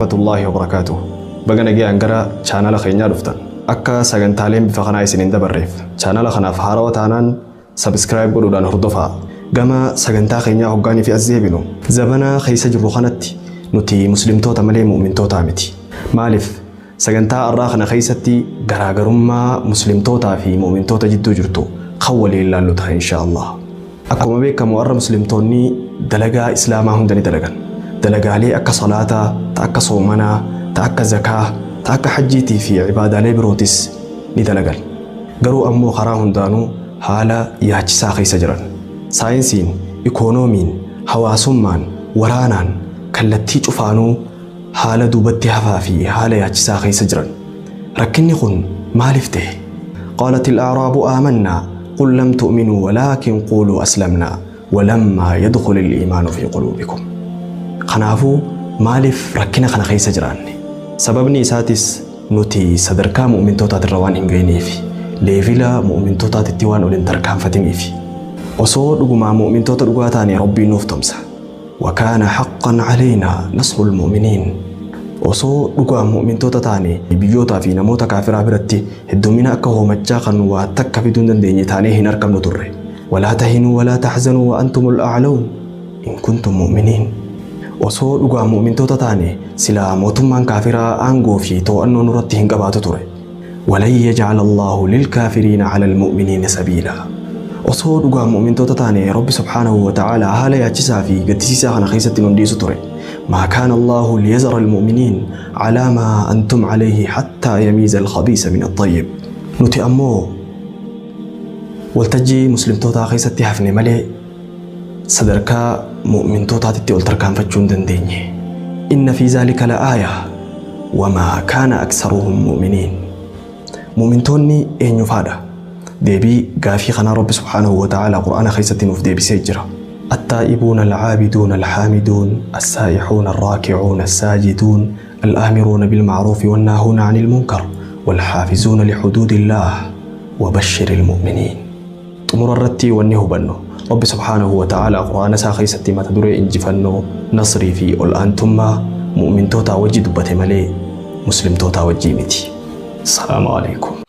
Rahmatullaahi wabarakaatuh. Baga nagayaan gara chaanala keenyaa dhuftan. Akka sagantaaleen bifa kanaa isin hin dabarreef chaanala kanaaf haarawa taanaan subscribe godhuudhaan hordofaa. Gama sagantaa keenyaa hoggaanii fi as deebinu zabana keessa jirru kanatti nuti muslimtoota malee mu'mintootaa miti. Maaliif sagantaa har'aa kana keessatti garaagarummaa muslimtootaa fi mu'mintoota jidduu jirtu kan waliin ilaallu ta'a inshaa Allah. Akkuma beekamu har'a muslimtoonni dalagaa islaamaa hunda ni dalagan. Dalagaalee akka salaataa, ta akka soomanaa, ta akka zakaa, ta akka hajjiitii fi ibaadaalee birootis ni dalagan. Garuu ammoo karaa hundaanuu haala yaachisaa keessa jiran. Saayinsiin, ikoonoomiin, hawaasummaan, waraanaan, kallattii cufaanuu haala duubatti hafaa fi haala yaachisaa keessa jiran. Rakkinni kun maaliif ta'e? Qaalatil a'raabu aamannaa qul lam tu'minuu walaakin quuluu aslamnaa walammaa yadkhulil iimaanu fi quluubikum. Kanaafuu maaliif rakkina kana keessa jiraanne? Sababni isaatis nuti sadarkaa mu'mintootaatirra waan hin ga'iniifi. Leevila mu'mintootaatitti waan ol hin tarkaanfatiniifi. Osoo dhugumaa mu'mintoota dhugaa taane Rabbiin nuuf tumsa. Wakaana haqqan caleynaa nasrul mu'miniin. Osoo dhugaan mu'mintoota taane biyyootaa fi namoota kaafiraa biratti heddummina akka hoomachaa kan waa takka fiduu hin dandeenye taanee hin arkamnu turre. Walaa tahinuu walaa tahzanuu wa antumul a'lawun in kuntum mu'miniin. Osoo dhugaan mu'mintoota taane silaa mootummaan kaafiraa aangoo fi too'annoo nurratti hin qabaatu ture. Walan yaj'ala Allaahu lilkaafiriina 'alal mu'miniina sabiilaa. Osoo dhugaan mu'mintoota taane Rabbi subhaanahu wa ta'aalaa haala yaachisaa fi gaddisiisaa kana keessatti nun dhiisu ture. Maa kaana Allaahu liyazara almu'miniin 'alaa maa antum 'alayhi hattaa yamiiza alkhabiisa mina axxayyib. Nuti ammoo waltajjii muslimtootaa keessatti hafne malee sadarkaa mu'mintootaatitti ol tarkaanfachuu hin dandeenye. Inna fii zaalika la aaya wamaa kaana aksaruhum mu'miniin. Mu'mintoonni eenyufaadha? Deebii gaafii kanaa Rabbi subhaanahu wa ta'aalaa Qur'aana keessatti nuuf deebisee jira. Attaa'ibuuna al'aabiduuna alhaamiduun assaa'ihuuna arraaki'uuna assaajiduun al'aamiruuna bilma'ruufi wannaahuuna 'anil munkar walhaafizuuna lihuduudillaah wabashshiril mu'miniin. Xumura irratti wanni hubannu, Rabbi subhaanahu wa ta'aalaa Qur'aana Isaa keessatti mata duree injifannoo, nasrii fi ol'aantummaa mu'mintootaa wajji dubbate malee muslimtootaa wajjii miti. Assalaamu Aleykum.